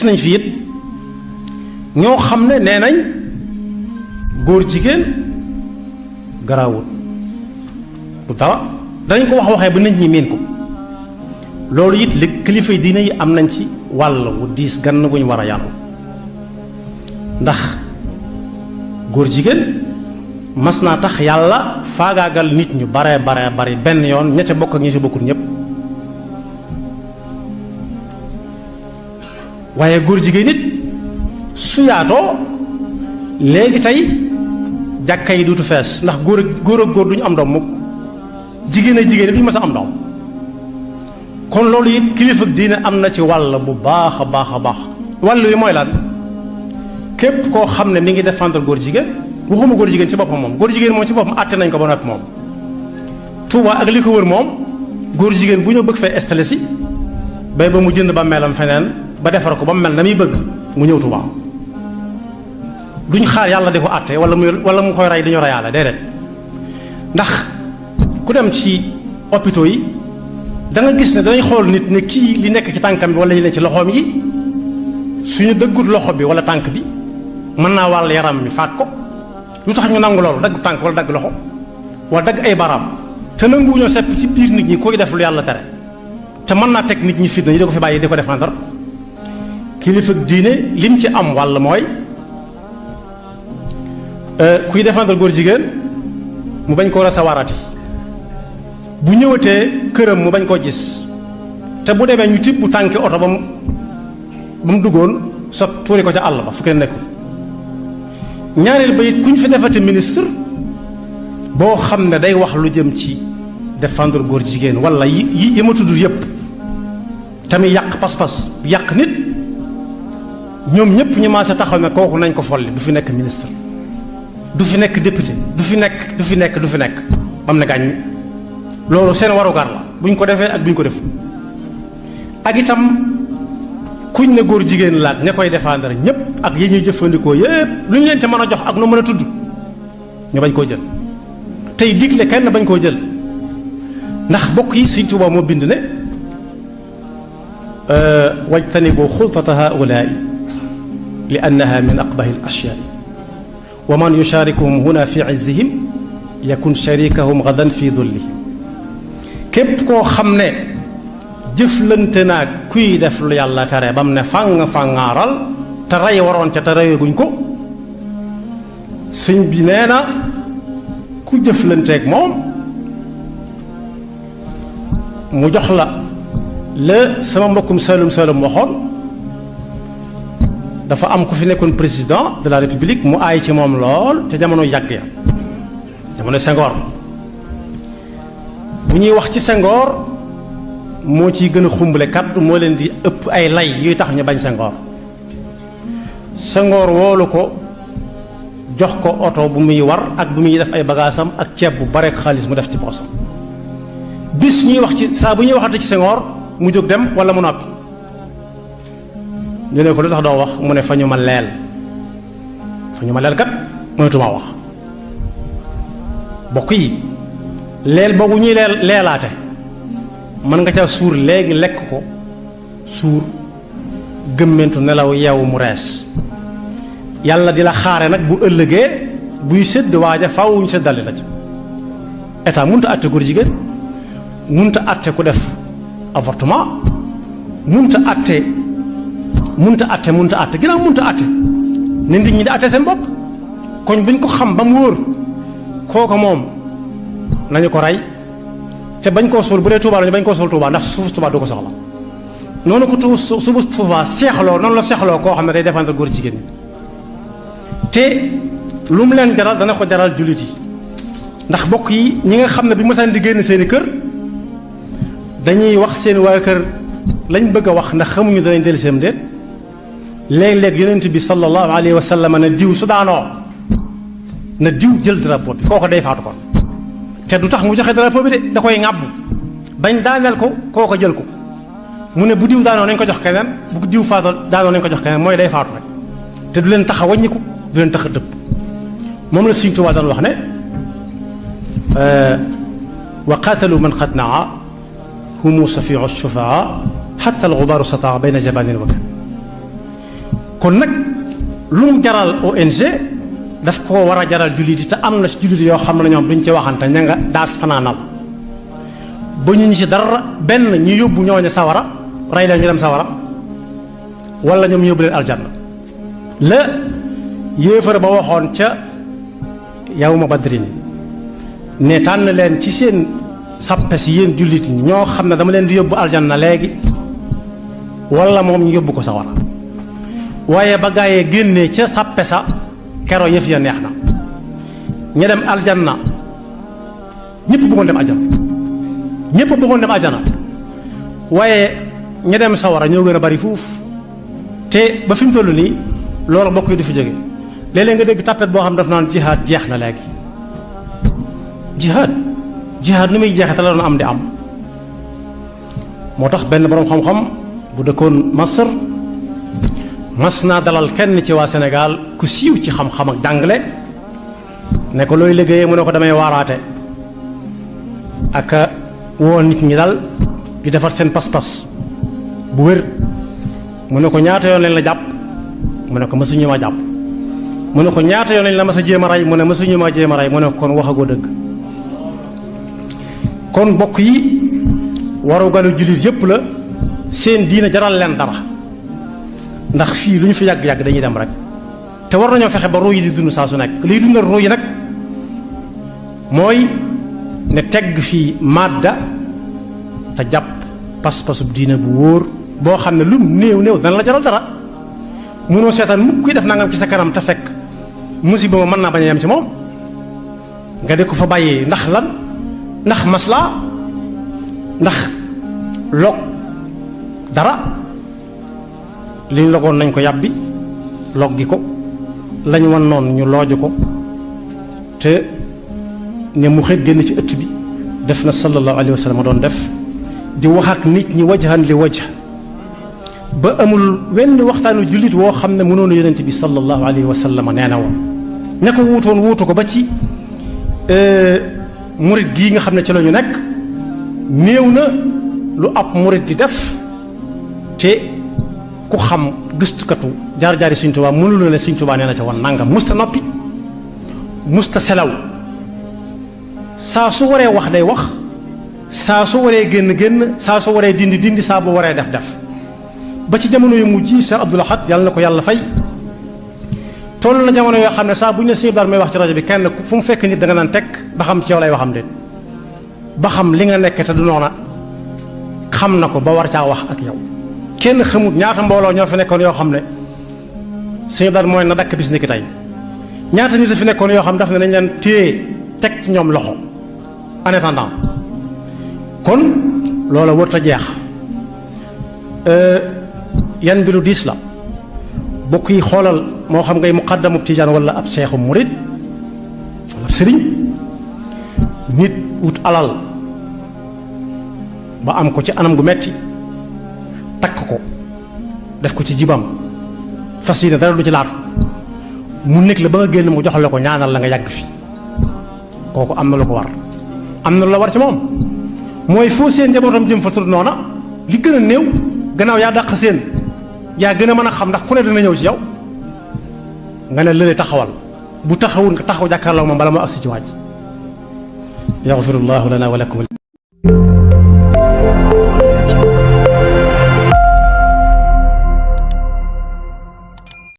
gis nañ fi it ñoo xam ne nee nañ góor jigéen garaawul du dara dañ ko waxee ba nit ñi miin ko loolu it li kilifa diine yi am nañ ci wàll wu diis gann guñ war a yàlla ndax góor jigéen mas naa tax yàlla faagaagal nit ñu bare bari benn yoon ña ca bokk ak ñi ci bokkul ñépp waaye góor jigéen nit su yaatoo léegi tey jàkka yi duutu fees ndax góor ak góor duñu am doom mukk jigéen ak jigéen duñu mës a am doom kon loolu it kilifa diine am na ci wàll bu baax a baax wàll wi mooy lan képp koo xam ne mi ngi défendre góor jigéen waxuma góor jigéen ci boppam moom góor jigéen moom ci boppam àtte nañ ko ba noppi moom Touba ak li ko wër moom góor jigéen bu ñëw bëgg fay installé si bay ba mu jënd ba melam feneen ba defar ko ba mu mel na muy bëgg mu ñëw Touba duñ xaar yàlla di ko àtte wala mu koy rey dañu reyaale déedéet ndax ku dem ci hôpitaux yi da nga gis ne danañ xool nit ne kii li nekk ci tànkam bi wala li nekk ci loxoom yi suñu dëggut loxo bi wala tànk bi mën naa wàll yaram mi faat ko lu tax ñu nangu loolu dagg tànk wala dagg loxo wala dagg ay baraam te nanguwuñoo sepp ci biir nit ñi koy def lu yàlla tere te mën naa teg nit ñi fitna yi da ko fi bàyyi di ko défendre kilifa diine lim ci am wàll mooy kuy défendre góor jigéen mu bañ koo recevoirati bu ñëwatee këram mu bañ koo gis te bu demee ñu tibb bu tànki oto ba mu duggoon sa tuuri ko ca àll ba fu kenn nekkul ñaareel ba it ku ñu fi defati ministre boo xam ne day wax lu jëm ci défendre góor jigéen wala yi ma tudd yépp tamit yàq pas-pas yàq nit ñoom ñëpp ñu maase taxaw ne kooku nañ ko folli du fi nekk ministre du fi nekk député du fi nekk bam ne gàññ loolu seen warugar la buñ ko defee ak buñ ko def ak itam kuñ ne góor jigéen laat ña koy défendre ñëpp ak yi ñuy jëfandikoo yépp lu ñu leen ca mën a jox ak nu mën a tudd ñu bañ koo jël tey digle kenn bañ koo jël ndax bokk yi Sëñ Tuubaa moo bind ne wajtanibu xultata haulaai li annaha min aqbahi al ashyaai wa man yusharikuhum huna fi izzihim yakun sharikahum gadan fi dullihim képp koo xam ne jëflante naag kuy def lu yàlla tere ba mu ne fàngaaral te rey waroon ca te reyaguñ ko sëñ bi nee na ku jëflanteeg moom mu jox la sama mbokkum Saalum waxoon dafa am ku fi nekkoon président de la république mu aay ci moom lool te jamono yàgg ya jamono Senghor bu ñuy wax ci Senghor moo ciy gën a xumbale kaddu moo leen di ëpp ay lay yuy tax ñu bañ Senghor woolu ko jox ko oto bu muy war ak bu muy def ay bagaasam ak ceeb bu bare xaalis mu def ci poosam bis ñuy wax ci saa bu ñuy waxate ci Senghor mu jóg dem wala mu noppi ñu ne ko lu tax doo wax mu ne fa ñu ma leel kat mënatuma wax bokk yi leel boobu ñuy leelaate mën nga ca suur léegi lekk ko suur gëmmentu nelaw yeewu mu rees yàlla di la xaare nag bu ëllëgee buy sédd waaja faaw ñu séddale la ci état munta àtte góor jigéen munta àtte ku def avortement munta àtte ginnaaw munta àtte ne nit ñi di àtte seen bopp koñ buñ ko xam ba mu wóor kooku moom nañu ko rey te bañ koo suul bu dee Tuubaa lañu bañ koo suul Tuubaa ndax suuf Tuubaa du ko soxla noonu ko suufu Tuubaa seexloo noonu la seexloo koo xam ne day défendre góor jigéen ñi te lu mu leen jaral dana ko jaral jullit yi ndax bokk yi ñi nga xam ne bi masaan di génn seeni kër dañuy wax seen waa kër lañ bëgg a wax ndax xamuñu danañ dellu seen déet léeg-léeg yonent bi sallallahu alayhi wa sallam ne diw su daanoo na diw jël drapeau bi kooko day faatu kon te du tax mu joxe drapeau bi de da koy ŋàbbu bañ daaneel ko kooko jël ko mu ne bu diw daanoo nañ ko jox keneen bu diw faatoo daanoo nañ ko jox keneen mooy day faatu rek te du leen tax a wàññiku du leen tax a dëpp moom la Sëñ Tuubaa daan wax ne wa qaatalu man qad naa humu safiu shufaa xatta alxubaaru sataa bayna jabanin wa kan kon nag lu mu jaral ONG daf ko war a jaral jullit yi te am na ci jullit yoo xam ne ñoom duñ ci waxante ña nga daas fanaanal ba ñu ci dara benn ñu yóbbu ñooñu sawara rey leen ñu dem sawara wala ñoom ñu yóbbu leen aljanna la yéefar ba waxoon ca yawma badrin ne tànn leen ci seen sappe si yéen jullit ñi ñoo xam ne dama leen di yóbbu aljanna léegi wala moom ñu yóbbu ko sawara waaye ba gaayee génnee ca sappe sa kero yëf ya neex na ña dem aljanna ñëpp bëggoon dem aljanna ñëpp bëggoon dem aljanna waaye ña dem sawara ñoo gën a bari fuuf te ba fi mu toll nii loolu bokk yi du fi jóge léeg-léeg nga dégg tàppet boo xam daf naan jihaad jeex na léegi jihaad nu muy jeexee te la doon am di am moo tax benn boroom xam-xam bu dëkkoon Masr mas naa dalal kenn ci waa Sénégal ku siiw ci xam-xam ak jàngale ne ko looy liggéeyee mu ne ko damay waaraate ak woo nit ñi dal di defar seen pas-pas bu wér mu ne ko ñaata yoon lañ la jàpp mu ne ko mësuñu ma jàpp mu ne ko ñaata yoon lañ la mas a jéem a rey mu ne mësuñu ma jéem a rey mu ne ko kon waxagoo dëgg kon bokk yi waru ganu jullit yépp la seen diina jaral leen dara ndax fii lu ñu fi yàgg-yàgg dañuy dem rek te war nañoo fexe ba ruu yi di dund saa su nekk liy dundal ruu yi nag mooy ne tegg fii madda te jàpp pas-pasub diina bu wóor boo xam ne lu néew dana la jaral dara mënoo seetaan mukk kuy def nangam ci sa kanam te fekk musiba ma mën naa bañ a yem ci moom nga di ko fa bàyyee ndax lan ndax maslaa ndax log dara liñ logoon nañ ko yàbbi log gi ko lañ wan noonu ñu looju ko te ne mu xëy génn ci ëtt bi def na sallallahu alayhi wa sallam doon def di wax ak nit ñi wajhan li wajh ba amul wenn waxtaanu jullit woo xam ne mënoon yonent bi sallallahu alayhi wa sallam nee na woon ña ko wuutoon wuutu ko ba ci murit gii nga xam ne ci la ñu nekk néew na lu ab murit di def te ku xam gëstukatu jaar-jaari Sëñ Tuubaa mënul ne Sëñ Tuubaa nee na ca woon nangam musta noppi musta selaw saa su waree wax day wax saa su waree génn saa su waree dindi saa bu waree def ba ci jamono yu mujj yi Cheikh Abdoul Ahad yàlla na ko yàlla fay toll na jamono yoo xam ne saa bu ñu ne Sëñ Abdou may wax ci rajo bi kenn fu mu fekk nit da nga naan tekk ba xam ci yow lay waxam déet ba xam li nga nekk te du noona xam na ko ba war caa wax ak yow kenn xamut ñaata mbooloo ñoo fi nekkoon yoo xam ne Sëñ Abdou mooy na dakk bis ni ki tey ñaata nit a fi nekkoon yoo xam daf ne nañ leen téye teg ci ñoom loxo en attendant kon loola warut a jeex yan bi lu diis la bokk yi xoolal moo xam ngay muqaddamu tijaan wala ab seexu murid wala ab sëriñ nit wut alal ba am ko ci anam gu metti takk ko def ko ci jibam fas yéene dara du ci laatu mu nekk la ba nga génn mu jox la ko ñaanal la nga yàgg fi kooku am na lu ko war am na lu la war ci moom mooy foo seen njabootam jëm fa tur noona li gën a néew gannaaw yaa dàq seen yaa gën a mën a xam ndax ku ne dina ñëw ci yow nga ne lële taxawal bu taxawul nga taxaw jàkkaarloo moom bala moo agsi ci waaj yaxfirullahu lana wa lakum